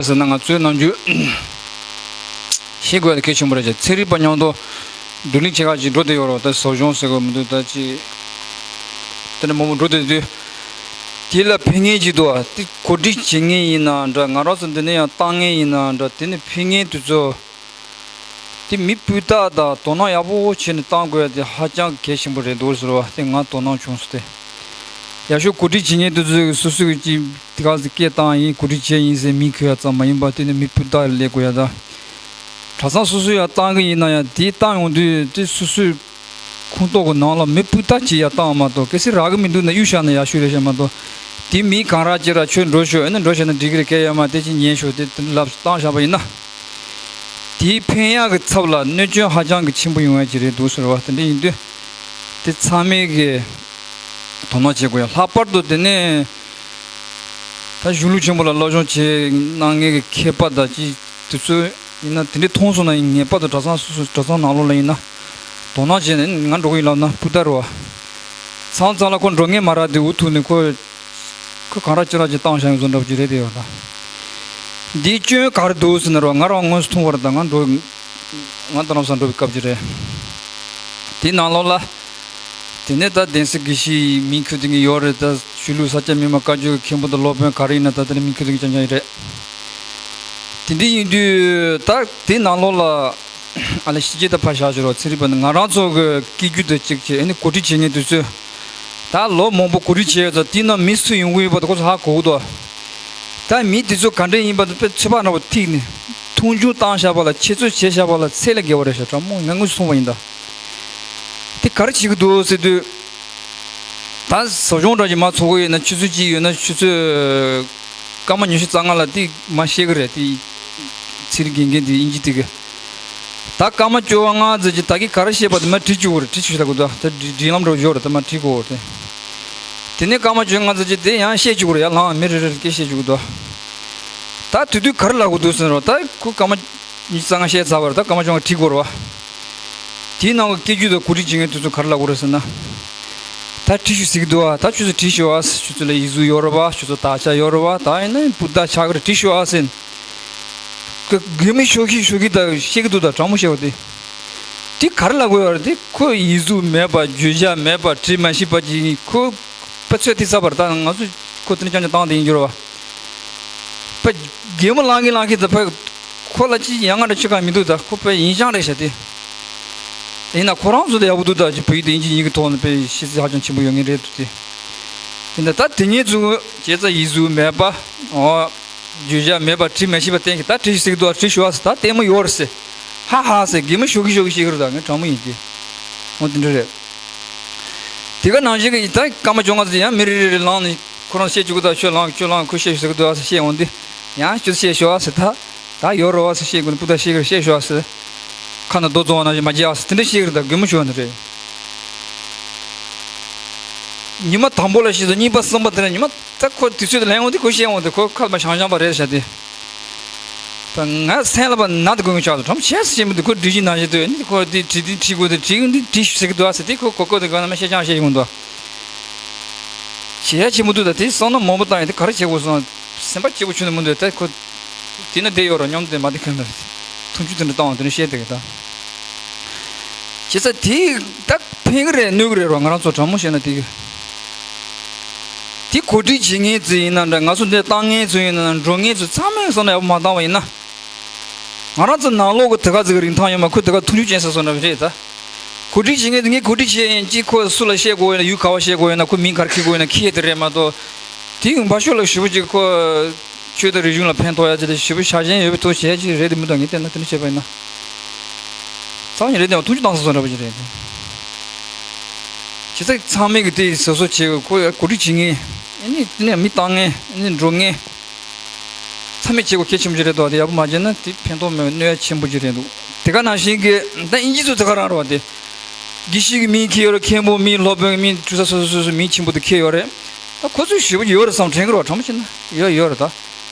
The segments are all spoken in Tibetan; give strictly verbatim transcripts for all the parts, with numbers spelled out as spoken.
ཟེར་ན་ང་ཚོའི་ནམ་རྒྱུན་ཤེས་དགོས་ཡ་གལ་ཆེན་པོ་རེད་ཅེས། ཚན་རིག་པ་མཉམ་དུ་བགྲོ་གླེང་བྱེད་ག་ཅིག་འགྲོ་བསྡད་ཡོད་རེད། ད་ཟབ་སྦྱོང་ཟེར་དགོས་མི་འདུག་ད་ཅི་དེ་ནས་མང་པོ་འགྲོ་བསྡད་དུས། དེ་ལ་ཕན་ངེས་ཅིག་འདུག་དེ་གོ་སྒྲིག་བྱེད་མཁན་ཡིན་ན་འདྲ། ང་རང་ཚོ་འདི་ནས་ཡང་བཏང་མཁན་ཡིན་ན་འདྲ། དེ་ནས་ཕན་མཁན་དེ་ཚོ། དེ་མི་སྤུས་དག་དང་དོ་སྣང་ཡག་པོ་བྱས་ནས་བཏང་དགོས་ཡ་དེ་ཧ་ཅང་གལ་ཆེན་པོ་རེད་འདུག་ཟེར་བ་དེ་ང་དོ་སྣང་བྱུང་སོང་སྟེ། ཡག་ཤོས་གོ་སྒྲིག་བྱེད་མཁན་དེ་ཚོས་སོ་སོས་ཀྱི་དེ་ག་ཚོད་སྐད་བཏང་ཡིན། གོ་སྒྲིག་བྱས་ཡིན་ཟེར་མིང་འཁོད་ཡ་ཙམ་མ་ཡིན་པ། དེ་ནི་མི་སྤུས་དག་ལ་སླེབས་དགོས་ཡ་དང་། གྲྭ་ཚང་སོ་སོས་ཡ་བཏང་གི་ཡིན་ན་ཡང་དེ་བཏང་ཡོང་དུས་དེ་སོ་སོའི་ཁོངས་གཏོགས་ཀྱི་ནང་ལ་མི་སྤུས་དག་ཅིག་ཡ་བཏང་མ་གཏོགས། གལ་སྲིད་རག་གི་མི་འདུག་ན་གཡུག་བཞག་ན་ཡག་ཤོས་རེད་ཤག་མ་གཏོགས། དེ་མི་གང་རག་ཅིག་ར་ཁྱོད་འགྲོ་ཤོག་ཨེ་ནི་འགྲོ་བྱས་ན་འགྲིག་གི་རེད། སྐད་ཡ་མ་དེ་ཅིག་ཉན་ཤོག་དེ་དེ་ལབ་བཏང་བཞག་པ་ཡིན་ན། དེའི་ཕན་ཡག་གི་ཚབ་ལ་གནོད་སྐྱོན་ཧ་ཅང་གི་ཆེན་པོ་ཡོང་ཡ་ཅིག་རེད་འདུག་ཟེར་བ་དེ་འདྲ་ཡིན་དུས། དེ་ཚང་མས་ཀྱི་དོ་སྣང་བྱེད་དགོས་ཡ། ལྷག་པར་དུ་དེ་ནས་ད་གཞུང་ལུགས་ཆེན་པོ་ལ་སློབ་སྦྱོང་བྱེད་གནང་མཁན་གྱི་མཁས་པ་དང་ཅི་དེ་ཚོ་ཡིན་ན། དེ་འདྲ་མཐོང་སོང་ན་ངེས་པར་དུ་གྲྭ་ཚང་སོ་སོ་གྲྭ་ཚང་ནང་ལོགས་ལ་ཡིན་ན་དོ་སྣང་བྱས་ནས་ང་འགྲོ་གི་ཡིན་ལབ་ན་སྤུས་དག་རེད་བ། མཚམས་མཚམས་ལ་ཁོ་འགྲོ་མཁན་མ་རག་དུས་འུ་ཐུག་ནས་ཁོ། ཁོ་གང་རག་ཅི་རག་ཅིག་བཏང་བཞག་ཡོད་བཟོ་འདྲ་པོ་ཅིག་རེད་དེ་ཡོད་ད། འདིའི་སྐྱོན་ག་རེ་འདུག་ཟེར་ན་རོ། ང་རང་དངོས་སུ་མཐོང་བ་རེད་ད། ང་འགྲོ། ང་རྡ་རམ་ས་ལ་འགྲོ་བའི་སྐབས་ཅིག་རེད། དེའི་ནང་ལོགས་ལ། དེ་ནས་ད་གདན་སའི་དགེ་བཤེས་མིང་འཁྱོལ་བསྡད་མཁན་ཡོད་རེད། ད་ཆོས་ལུགས་ས་སྐྱ་མི་མང་བཀའ་བརྒྱུད་ཀྱི་མཁན་པོ་དང་སློབ་དཔོན་ག་རེ་ཡིན་ན་ད་དེ་ནས་མིང་འཁྱོལ་བསྡད་མཁན་རྐྱང་རྐྱང་ཡིན་རེད། དེ་འདྲ་ཡིན་དུས་ད་དེའི་ནང་ལོགས་ལ། ཨ་ལེ་ཤི་ཅེ་ད་ཕར་བཞག་ཞུ་རོགས། ཚན་རིག་པ་ནི་ང་རང་ཚོ་གི་སྐད་སྒྱུར་དང་གཅིག་བྱས་ཨ་ནི་གོ་སྒྲིག་བྱེད་མཁན་དེ་ཚོས། ད་ལོ་མང་པོ་གོ་སྒྲིག་བྱས་ཡོད་ཙང་དེའི་ནང་མི་སུ་ཡོང་གི་ཡོད་པ་དེ་ཁོ་ཚོ་ཧ་གོ་གི་འདུག་ད་མི་དེ་ཚོ་ག་འདྲ་ཡིན་པ་དེ་དཔེ་ཚོད་དཔག་འདྲ་པོ་ཐིག་ནས་མཐོང་ཆུང་བཏང་བཞག་པ་ལ་ཆེད་རྩོད་བྱས་བཞག་པ་ལ་ཚད་ལས་བརྒལ་བ་རེད་ཤག་དྲང་མོ་ང་དངོས་སུ་མཐོང་བ་ཡིན་ད། དེ་ག་རེ་བྱེད་ཀྱི་འདུག་ཟེར་དུས། ད་ཟབ་སྦྱོང་འདྲ་ཅིག་མ་ཚོགས་ཀྱི་ཡོད་ན་ཆུ་ཚོད་གཅིག་ཡོད་ན་ཆུ་ཚོད་སྐར་མ་ཉི་ཤུ་རྩ་ལྔ་ལ་དེ་མ་བཤད་གི་རེད། དེ་ཚན་རིག་དགེ་རྒན་དེ་དབྱིན་ཇི་དེ་གི། ད་སྐར་མ་བཅོ་ལྔ་ཙམ་ཅིག་ད་གིན་ག་རེ་བཤད་པ་དེ་མར་བྲིས་བཅུག་གི་རེད། བྲིས་བཅུག་ལབ་དགོས་འདུག་ད་སྒྲིག་ལམ་འདྲ་པོ་ཡོད་རེད། ད་མར་བྲིས་དགོས་རེད། དེ་ནས་སྐར་མ་བཅོ་ལྔ་ཙམ་ཅིག་དེ་ཡང་བཤད་བཅུག་གི་རེད། ཡར་ལངས་མི་རེ་རེར་སྐད་བཤད་བཅུག་གི་འདུག་ད་དེ་དུས་ག་རེ་ལབ་དགོས་འདུག་ཟེར་ན་རོ། ད་ཁོ་སྐར་མ་ཉི་ཤུ་རྩ་ལྔ་བཤད་ཚར་བ་རེད། ད་སྐར་མ་བཅོ་ལྔ་བྲིས་དགོས་རེད་བ། དེའི་ནང་གི་སྐད་སྒྱུར་དང་གོ་སྒྲིག་བྱེད་མཁན་དེ་ཚོ་ག་རེ་ལབ་དགོས་རེད་ཟེར་ན། ད་བྲིས་ཤོག་ཟེར་གི་འདུག་ཨ། ད་ཁྱོད་ཚོ་བྲིས་ཤོག་ཨ། ཁྱོད་ཚོ་ལ་ཡིག་གཟུགས་ཡོད་རེད་བ། ཁྱོད་ཚོ་དག་ཆ་ཡོད་རེད་བ། ད་ཡིན་ན་སྤུས་དག་ཆགས་ཀྱི་རེད། བྲིས་ཤོག་ཨ་ཟེར། ག་གད་མོ་ཤོར་གི་ཤོར་གི་ད་བཤད་གི་འདུག་ད་དྲང་མོ་བཤད་པ་དེ། དེ་ག་རེ་ལབ་དགོས་ཡོད་རེད། དེ་ཁོ་ཡིག་གཟུགས་མེད་པ་བརྗོད་བྱ་མེད་པ་བྲིས་མ་ཤེས་པ་ཅིག་ཡིན། ཁོ་དཔེ་ཚོད་ཐིག་ཚ་བར་ད་ང་ཚོ་ཁོ་དེ་ནས་རྐྱང་རྐྱང་བཏང་དེ་ཡིན་རྒྱུ་རེད་བ། དཔེ་གད་མོ་ལངས་གི་ལངས་གི་ད་དཔེ་ཁོ་ལ་ཅི་ཡང་ང་འདྲ་ཆོ་ག་མི་འདུག་ད་ཁོ་དཔེ་ཡིན་ཤང་རེད་ཤག་དེ། ཡིན་ན་ཁོ་རང་ཚོ་ད་ཡག་པོ་འདུག་ད་ཅི་བོད་ཡིག་དང་དབྱིན་ཇི་གཉིས་ཀྱི་ཐོག་ནས་དཔེ་ཤེས་ཚད་ཧ་ཅང་ཆེན་པོ་ཡོད་ངེས་རེད་འདུག་དེ། ཡིན་ན་ད་དེ་ཉིད་ཚོ་བྱས་ཙང་ཡིག་གཟུགས་མེད་པ། འོ། བརྗོད་བྱ་མེད་པ་བྲིས་མ་ཤེས་པ་བསྟན་གྱི་ད་བྲིས་ཤིག་ཟེར་གི་འདུག་བྲིས་ཤོག་ཨ་ཟེར། ད་ལྟད་མོ་ཡོད་རེད་ཟེར། ཧ་ཧ་ཟེར། གད་མོ་ཤོར་གི་ཤོར་གི་བཤད་གི་རེད། ད་ངས་དྲང་མོ་ཡིན་གྱི། འོ་དེ་འདྲ་རེད། དེ་ག་ནང་བཞིན་གྱི་ད་སྐར་མ་བཅོ་ལྔ་ཙམ་ཡང་མི་རེ་རེ་རེ་ལངས་ནས་ཁོ་རང་བཤད་བཅུག་གི་ད་ཁྱོད་ལངས་ཁྱོད་ལངས་ཁོས་བཤད་ཤོག་ཟེར་གི་འདུག་ཨ་ཟེར་བཤད་འོང་དུས། ཡང་ཁྱོད་བཤད་ཤོག་ཨ་ཟེར། ད་ད་ཡོད་རེད་བ་ཟེར། བཤད་དགོས་ནི་སྤུ་ད་བཤད་གི་རེད། བཤད་ཤོག་ཨ་ཟེར། ཁ་ན་རྡོ་རྫོགས་ནང་བཞིན་མ་བརྗེད་ཨ་ཟེར། དེ་འདྲ་བཤད་གི་རེད། ད་གད་མོ་ཤོར་ནི་རེད། ཉི་མ་དང་པོ་ལ་བཤད་ཚོ་གཉིས་པ་གསུམ་པ་དེ་ནས་ཉི་མ། ད་ཁོ་དུས་ཚོད་དུ་ལེན་འོང་དུས་ཁོ་བཤད་འོང་དུས་ཁོ་ཁ་མ་བྱང་བྱང་པ་རེད་བྱ་དེ། ད་ང་སེམས་ལ་བ་ན་དུ་དགོས་ངེས་ཆགས་འདུག་དྲང་བྱས་སུ་བྱེད་མི་འདུག་ཁོ་འདྲི་གཞི་ནང་བཞིན་དུ་ནི་ཁོ་དེ་བྲིས་དེ་བྲིས་དགོས་དེ་བྲིས་འདི་བྲིས་ཞིག་ཟེར་གི་འདུག་ཨ་ཟེར་དེ་ཁོ་གོ་གོ་དེ་ག་ན་མ་བཤད་ཅང་བཤད་ཀྱི་མི་འདུག་བྱས་བྱེད་མི་འདུག་ད་དེ་བསམ་ན་མང་པོ་བཏང་ཡིན་དེ་ག་རེ་བྱེད་དགོས་སོང་སེམས་པ་སྐྱིད་པོ་ཆུ་ནས་མི་འདུག་ད་ཁོ་དེ་ན་བསྡད་ཡོད་ར་སྙོམས་དེ་མ་བསྡད་མཁན་ལ་མཐུན་ཆུ་དེ་འདྲ་བཏང་བ་དེ་ནས་བཤད་དེ་གི་ད། བྱས་ཙང་དེ་ད་ཕན་གི་རེད་གནོད་གི་རེད་རོ། ང་རང་ཚོ་དྲང་མོ་བཤད་ན་དེ་གི་དེ་གོ་སྒྲིག་བྱེད་མཁན་ཚོ་ཡིན་ན་འདྲ། ང་ཚོ་འདིར་བཏང་མཁན་ཚོ་ཡིན་ན་འགྲོ་མཁན་ཚོ་ཚང་མས་བསམ་བློ་ཡག་པོ་མ་བཏང་བ་ཡིན་ན། ང་རང་ཚོ་ནང་ལོགས་ཀྱི་དེ་ག་ཚོད་ཀྱི་རིན་ཐང་ཡོད་མ་ཁོ་དེ་ག་མཐུན་འཇུག་ཅན་ཟེར་སོང་འདྲ་རེད་ད། གོ་སྒྲིག་བྱེད་མཁན་དེ་ངས་གོ་སྒྲིག་བྱས་ཡིན་ཅིག་ཁོ་སུ་ལ་བཤད་དགོས་ཡོད་ན་ཡུལ་ག་བ་བཤད་དགོས་ཡོད་ན་ཁོ་མིང་ག་རེ་འཁྱེར་དགོས་ཡོད་ན་འཁྱེར་ཡས་དེ་རེད་མ་གཏོགས། དེ་ཡང་འབའ་ཤོག་ལ་ཞེ་པོ་ཅིག་ཁོ། ཆོས་དང་རིག་གཞུང་ལ་ཕན་ཐོགས་ཡ་ཅིག་དང་ཞེ་པོ་ཆ་ཞན་ཡོད་པའི་ཐོག་བྱས་ཅིག་རེད་དེ་མི་འདུག་ངས་བལྟས་ན་དེ་འདྲ་བྱས་པ་ཡིན་ན། རྩ་བ་ཉིད་རེད་དེ་མཐུན་ཆུ་བཏང་ས་སོང་འདྲ་པོ་ཅིག་རེད་དེ། བྱས་ཙང་ཚང་མས་ཀྱི་དེ་ཟེར་སོ་བྱེད་དགོས་ཁོ་ཡ་གོ་སྒྲིག་བྱེད་མཁན། ཨ་ནི་དེ་ནས་མི་བཏང་མཁན། ཨ་ནི་འགྲོ་མཁན། ཚང་མས་བྱེད་དགོས་གལ་ཆེན་པོ་ཅིག་རེད་དོ། དེ་ཡག་པོ་མ་བྱས་ན་དེ་ཕན་ཐོགས་མེད་གནོད་ཡ་ཆེན་པོ་ཅིག་རེད་འདུག་དེ་ག་ནང་བཞིན་གྱི་ད་དབྱིན་ཇི་ཚོ་དེ་ག་རང་རེད་བ་དེ། དགེ་བཤེས་ཀྱི་མིང་འཁྱེར་ཡོད་རེད། མཁན་པོ་མིང་སློབ་དཔོན་གྱི་མིང་འཁྲུལ་ས་སོ་སོ་སོ་སོའི་མིང་ཆེན་པོ་དེ་འཁྱེར་ཡོད་རེད། ད་ཁོ་ཚོས་ཞེ་པོ་ཡོད་རེད་བསམ་དྲན་གི་རོགས་དྲང་པོ་བྱས་ན་ཡོད་ཡོད་རེད་ད།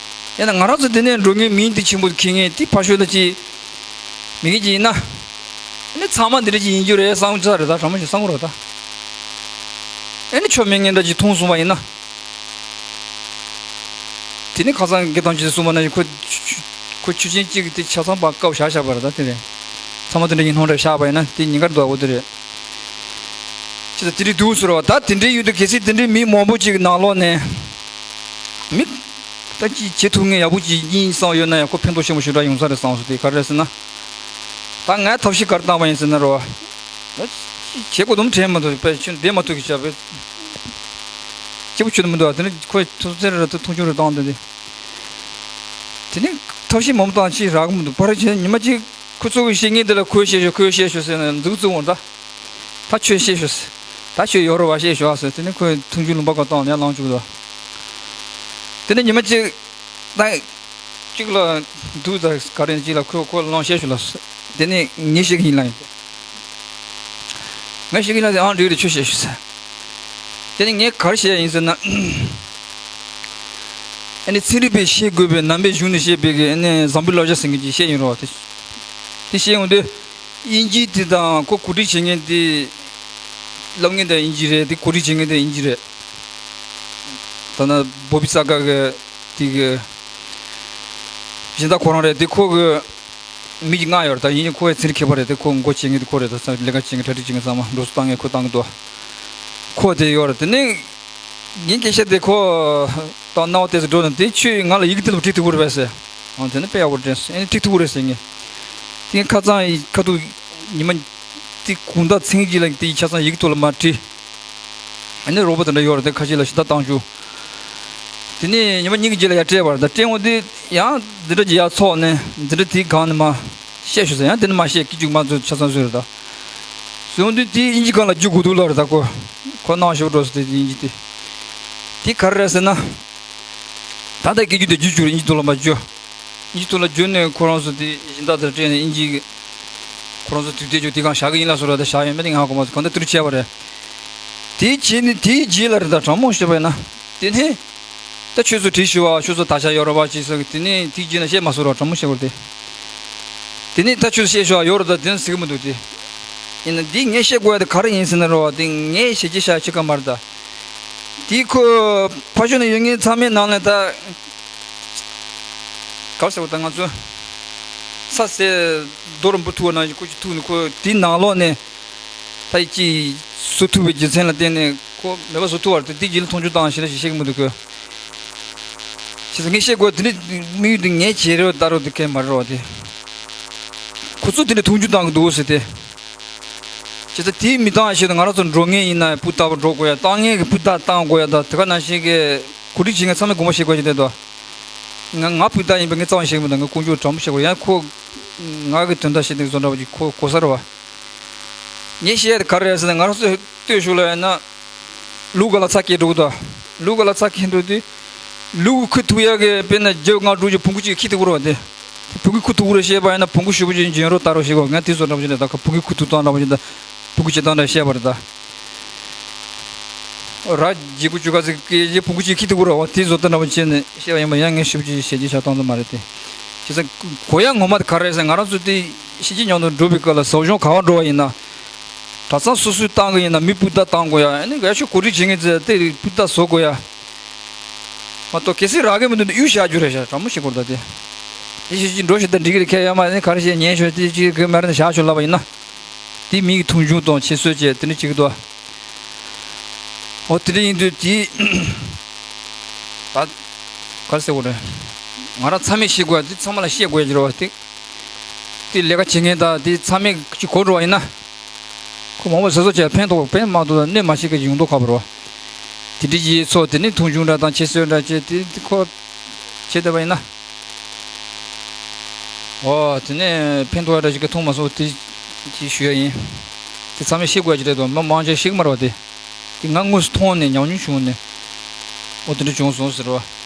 ཡིན་ན་ང་རང་ཚོ་འདི་ནས་འགྲོ་མཁན་མིང་འདི་ཆེན་པོ་འཁྱེར་མཁན་དེ་ཕར་ཞོག་ལ་ཅིག་མི་གི་ཅིག་ཡིན་ན། ཨ་ནི་ཚང་མ་འདི་འདྲ་ཅིག་ཡིན་རྒྱུ་རེད་བསམ་ཚར་རེད་ད་དྲང་པོ་ཞིག་བསམ་གི་རོགས་ད། ཨ་ནི་ཆོ་མེད་ངན་འདྲ་ཅིག་མཐོང་སོང་བ་ཡིན་ན། དེ་ནི་ཁ་སང་སྐད་བཏང་ཅིག་གསུངས་པ་ན་ཁོ་ ཁོ་ཆུ་ཆེན་གཅིག་གི་དེ་ཆ་ཚང་པ་བཀབ་བཞག་བཞག་པ་རེད། ད་དེ་རེད། ཚང་མ་དེ་འདྲ་ཡིན་སྣང་འདྲ་བཞག་པ་ཡིན་ན་དེ་ཉིན་དཀར་འདུག་འོ་དེ་རེད། ཅི་ད་དེ་འདྲའི་འདུག་ཟེར་བ། ད་དེ་འདྲའི་ཡོད་དུས་གལ་སྲིད་དེ་འདྲའི་མི་མང་པོ་ཅིག་ནང་ལོགས་ནས་མི་ད་ཅི་བྱེད་ཐུབ་མཁན་ཡག་པོ་ཅིག་ཡིན་བསམ་ཡོད་ན་ཡང་ཁོ་ཕན་ཐོགས་ཆེན་པོ་ཞེ་དྲག་ཡོང་ས་རེད་བསམ་སོང་། དེ་ག་རེ་རེད་ཟེར་ན། ད་ངས་ཐབས་ཤེས་ག་རེ་བཏང་བ་ཡིན་ཟེར་ན་རོ། ད་ཅི་བྱེད་དགོས་དུམ་དྲན་མ་ཐུབ་པས་ཁྱོད་བསྡད་མ་ཐུབ་ཀི་བྱ་བས། སྐྱིད་པོ་ཁྱོད་མི་འདུག་དེ་ནི་ཁོས་ཐུགས་བརྩེ་རེ་ཐུགས་མཐོང་ཆུང་རེ་བཏང་དེ་འདི། དེ་ནི་ཐབས་ཤེས་མང་པོ་བཏང་ཅི་རག་གི་མི་འདུག་པར་བྱས་ཉི་མ་གཅིག་ཁོ་ཚོ་གི་བཤད་ངེས་དེ་ལ་ཁོས་བཤད་ཤོག་ཁོས་བཤད་ཤོག་ཟེར་ནས་འཛུགས་བཙུགས་འོང་ད། ད་ཁྱོད་བཤད་ཤོག་ཟེར། ད་ཁྱོད་ཡོ་རོབ་པ་བཤད་ཤོག་ཟེར། དེ་ནི་ཁོས་མཐོང་ཆུང་ལུང་པ་ག་བཏང་ནས་ལངས་བཅུག་འདུག་དེ་ནི་ཉི་མ་གཅིག་ད་གཅིག་ལ་འདུག་ད་ག་རེ་གཅིག་ལ་ཁོས་ཁོ་ལ་ལངས་བཤད་ཤོག་ལ་ཟེར། དེ་ནི་ངས་བཤད་གི་ཡིན་ལ་ཡིན། ངས་བཤད་གི་ཡིན་ལ་ཟེར། ཨང་འགྲིག་རེད་ཁྱོད་བཤད་ཤོག་ཟེར། དེ་ནི་ངས་ག་རེ་བཤད་ཡིན་ཟེར་ན། ཨ་ནི་ཚན་རིག་པས་བཤད་དགོས་པའི་ནང་པའི་གཞུང་ནས་བཤད་པའི་གི་ཨ་ནི་བཟང་པོའི་བསླབ་བྱ་ཟེར་མཁན་ཅིག་བཤད་ཡིན་རོགས་དེ། དེ་བཤད་ཡོང་དུས། དབྱིན་ཇིའི་དེ་དང་ཁོ་གོ་སྒྲིག་བྱེད་མཁན་དེ། སློབ་མཁན་དེ་དབྱིན་ཇི་རེད། དེ་གོ་སྒྲིག་བྱེད་མཁན་དེ་དབྱིན་ཇི་རེད། ད་ནི་བོད་པའི་ས་དགའ་གི་དེ་གི་གཞན་དག་ཁོ་རང་རེད། དེ་ཁོ་གི་མི་གི་ལྔ་ཡོད་རེད། ད་ཡིན་ཁོ་ཡི་ཚན་རིག་མཁས་པ་རེད། དེ་ཁོ་མགོ་བྱེད་མཁན་དེ་ཁོ་རེད། ད་ས་ལས་ཀ་བྱེད་མཁན་གྲ་སྒྲིག་བྱེད་མཁན་ཚང་མ་འགྲོ་སོང་བཏང་མཁན་ཁོ་བཏང་གི་འདུག་ཁོ་དེ་ཡོད་རེད། དེ་ནི། ངའི་སྐད་ཆ་དེ་ཁོ་དང་རྣ་བ་ཏོག་ཙམ་འགྲོ་ན་དེ་ཁྱོས་ང་ལ་ཡི་གེ་དེ་ལ་བྲིས་ཐུབ་ཀྱི་རེད་པས་ཟེར། ཨང་དེ་ནི་དཔེ་ཡག་པོ་དྲན་སོང་། ཨེ་ནི་བྲིས་ཐུབ་ཀྱི་རེད་ཟེར་ངས། དེ་ངས་ཁ་སང་ཡི་ཁ་ཐུག་ཉི་མ་དེ་དགོང་དག་མཚན་གཅིག་ལ་དེ་ཡི་ཆ་ཚང་ཡི་གེ་ཐོག་ལ་མར་བྲིས། ཨ་ནི་རོགས་པ་དེ་འདྲ་ཡོད་རེད། དེ་ཁ་ཤས་ལ་ཞུ་དག་བཏང་བྱུང་། དེ་ནས་ཉི་མ་གཉིས་ཀྱི་རྗེས་ལ་ཡར་སྤྲད་པ་རེད། ད་སྤྲད་འོང་དུས་ཡང་འདི་འདྲ་ཅིག་ཡར་ཚོགས་ནས་འདི་འདྲ་དེའི་སྒང་ནས་མར་བཤད་ཤོག་ཟེར། ཡང་དེ་ནས་མར་བཤད། སྐད་ཅིག་མ་ཚོ་ཆ་ཚང་བཟོས་རེད། ད་བཟོས་འོང་དུས་དེ་དབྱིན་ཇི་སྒང་ལ་བསྒྱུར་དགོས་འདུག་ལབ་རེད། ད་ཁོ་ཁོ་གནང་ཞོག་འགྲོ་ཟེར། དེ་དབྱིན་ཇི་དེ་དེ་ག་རེ་རེད་ཟེར་ན། ད་ལྟ་སྐད་སྒྱུར་དེ་བསྒྱུར་བཅུག་རེད། དབྱིན་ཇི་ཐོག་ལ་མར་བསྒྱུར། དབྱིན་ཇི་ཐོག་ལ་བསྒྱུར་ནས་ཁོ་རང་ཚོ་དེ་སྦྱིན་བདག་དེར་སྤྲད་ནས་དབྱིན་ཇི་གི་ཁོ་རང་ཚོ་དུས་དེ་ཅུ་དེ་གང་བཞག་གི་ཡིན་ལ་སོ་ར། ད་བཞག་ཡོད་མེད་དེ་ང་ཧ་གོ་མ་སོང་། གང་ལྟར་དེ་འདྲ་བྱས་པ་རེད། དེའི་རྗེས་ནས་དེའི་རྗེས་ལ་རེད། ད་དྲང་མོ་བཤད་པ་ཡིན་ན། དེ་ནས་ད་ཁྱོད་ཚོ་བྲིས་ཤོག་ཨ། ཁྱོད་ཚོ་དག་ཆ་ཡོད་རེད་པ་ཅེས་ཟེར་གི། དེ་ནས་དེའི་རྗེས་ལ་བཤད་མ་སོང་ར། དྲང་མོ་བཤད་དགོས་རེད་དེ། དེ་ནས་ད་ཁྱོད་ཚོ་བཤད་ཤོག་ཨ། ཡོད་རེད། ད་དེ་ནས་ཟེར་གི་མི་འདུག་དེ། ཡིན་ན་འདི་ངས་བཤད་དགོས་ཡ་དེ་ག་རེ་ཡིན་ཟེར་ན་རོ། དེ་ངས་བྱས་རྗེས་བཞག་ཕྱི་ཁ་མ་རེད་ད། དེ་ཁོ་ཕ་ཤུལ་ནས་ཡོད་མཁན་ཚང་མའི་ནང་ནས་ད། ག་རེ་ཟེར་བ་ད། ང་ཚོ་ས་སེ་རྡོ་རུ་འབུ་ཐུག་པ་ནང་བཞིན་ཁོ་ཅིག་ཐུག་ནས་ཁོ་དེའི་ནང་ལོགས་ནས་ད་ཅིག་བཟོ་ཐུབ་པའི་རྒྱུ་མཚན་ལ་བརྟེན་ནས་ཁོ་མེད་པ་བཟོ་ཐུབ་པ་རེད་དེ། དེའི་རྗེས་ལ་མཐོང་ཆུང་བཏང་ཞེ་དྲག་ཞིག་བཤད་གི་མི་འདུག་གི། བྱས་ཙང་ངས་བཤད་དགོས་དེ་ནི་དམིགས་ཡུལ་དེ་ངས་བྱས་རེད་ལྟ་རོགས་དེ་གས་མ་རེད་རོགས་དེ། ཁོ་ཚོ་དེ་ནི་མཐོང་ཆུང་བཏང་གི་འདུག་ཟེར་ཏེ། བྱས་ཙང་དེའི་མི་བཏང་ཞེས་ང་རང་ཚོ་འགྲོ་མཁན་ཡིན་ན་སྤུས་དག་པོ་འགྲོ་དགོས་ཡ། བཏང་མཁན་གྱི་སྤུས་དག་བཏང་དགོས་ཡ། ད་དེ་ག་ནང་བཞིན་གྱི་གོ་སྒྲིག་བྱེད་མཁན་ཚང་མས་དགོངས་པ་བཞེས་དགོས་ཀྱི་འདུག་ང་ང་སྤུས་དག་ཡིན་པས་ངས་རྩ་བ་ཞིག་མི་འདུག་ང་དཀོན་མཆོག་དྲང་པོ་བཤད་དགོས། ཡང་ཁོ་ང་གི་དོན་དག་བཤད་དེ་བཟོ་འདྲ་བ་ཅིག་ཁོ་གོ་ས་རེད་བ། ངས་བཤད་ཡ་དེ་ག་རེ་རེད་ཟེར་ན། ང་རང་ཚོ་ལྟོས་ཤུགས་ལ་ཡིན་ན། ལུག་ག་ལ་ཚྭ་སྐྱེས་འགྲོ་གི་འདུག་ལུག་ག་ལ་ཚྭ་སྐྱེས་འགྲོ་དུས། ལུག་ཁུ་ཐུག་ཡག་གི་དཔེར་ན་བརྒྱ་ལྔ་དྲུག་ཅིག་བོང་གུ་གཅིག་ཁྱི་ཐུག་རོགས་དེ། བོང་གུ་ཁུ་ཐུག་རོགས་བཤད་པ་ཡིན་ན་བོང་གུ་ཞེ་པོ་ཅིག་འཇོན་རོགས་ལྟ་རོགས་བྱེད་དགོས། ང་དེ་ཚོ་འདྲ་པོ་ཅིག་ནས་ད་ཁ་བོང་གུ་ཁུ་ཐུག་སྟངས་འདྲ་པོ་ཅིག་དང་བོང་གུ་བྱེད་སྟངས་འདྲ་བཤད་པ་རེད་ད། ར་རྗེ་གུ་བཅུ་ག་ཚིག་གི་བོང་གུ་གཅིག་ཁྱི་ཐུག་རོགས་དེ་བཟོ་ལྟ་འདྲ་པོ་བྱས་ནས་བཤད་པ་ཡིན་པ་ཡང་ངས་ཞེ་པོ་ཅིག་བཤད་རྒྱུ་ཆགས་སྟངས་ཚོ་མ་རེད་དེ། བྱས་ཙང་གོ་ཡ་ངོ་མ་དེ་ག་རེ་རེད་ཟེར་ན། ང་རང་ཚོ་དེ་ཕྱི་རྒྱལ་མཉམ་དུ་འགྲོ་བའི་སྐབས་ལ་ཟབ་སྦྱོང་ག་པར་འགྲོ་བ་ཡིན་ན། གྲྭ་ཚང་སོ་སོས་བཏང་གི་ཡིན་ན་མི་སྤུས་དག་བཏང་དགོས་ཡ། ཨ་ནི་ག་ཤོད་གོ་སྒྲིག་བྱེད་མཁན་ཚོས་དེ་སྤུས་དག་བཟོ་དགོས་ཡ། མ་གཏོགས་གལ་སྲིད་རག་གི་མི་འདུག་ན་གཡུག་བཞག་རྒྱུ་རེད་ཤག་དྲང་མོ་བཤད་དགོས་རེད་ད་དེ། དེ་བཞིན་ཅིག་འགྲོ་ཞིག་ད་འགྲིག་གི་རེད། ཁྱེད་ཡ་མ་ནི་ག་རེ་བཤད་ཉན་ཤོད་དེ་ཅིག་གི་མ་རེད་ན་བཞག་ཤོད་ལབ་པ་ཡིན་ན། དེ་མི་གི་མཐོང་ཆུང་དང་ཁྱད་གསོད་བྱས་དེ་འདྲ་བྱེད་ཀྱི་འདུག་ཨོ་དེ་འདྲ་ཡིན་དུས་དེ། ད་ག་རེ་ཟེར་དགོས་རེད། ང་རང་ཚང་མས་ཤེས་དགོས་ཡ་དེ་ཚང་མ་ལ་བཤད་དགོས་ཡ་ཅིག་རེད་བ་དེ། དེ་ལས་ཀ་བྱེད་མཁན་དང་དེ་ཚང་མས་ཅིག་གོ་འགྲོ་བ་ཡིན་ན། ཁོ་མང་པོ་ཟེར་བཟོ་བྱས་ཕན་ཐོགས་ཕན་མ་ཐོགས་གནོད་མ་ཤེས་མཁན་ཅིག་ཡོང་མདོག་ཁ་པོ་རེད་བ། དེ་འདྲ་ཡིན་ཙང་དེ་ནི་མཐོང་ཆུང་འདྲ་དང་ཁྱད་གསོད་འདྲ་བྱས་དེ་དེ་ཁོ་བྱས་བསྡད་པ་ཡིན་ན། འོ་དེ་ནས་ཕན་ཐོགས་འདྲ་ཞིག་གི་མཐོང་མ་སོང་དེ་ཅིག་ཞུ་ཡ་ཡིན། དེ་ཚང་མས་ཤེས་དགོས་ཀྱི་རེད་དོ། མི་མང་ཆེ་ཤེས་ཀྱི་མ་རེད་བ་དེ། དེ་ང་དངོས་སུ་མཐོང་ནས་ཉམས་མྱོང་བྱུང་ནས། འོ་དེ་འདྲ་བྱུང་སོང་ཟེར་བ།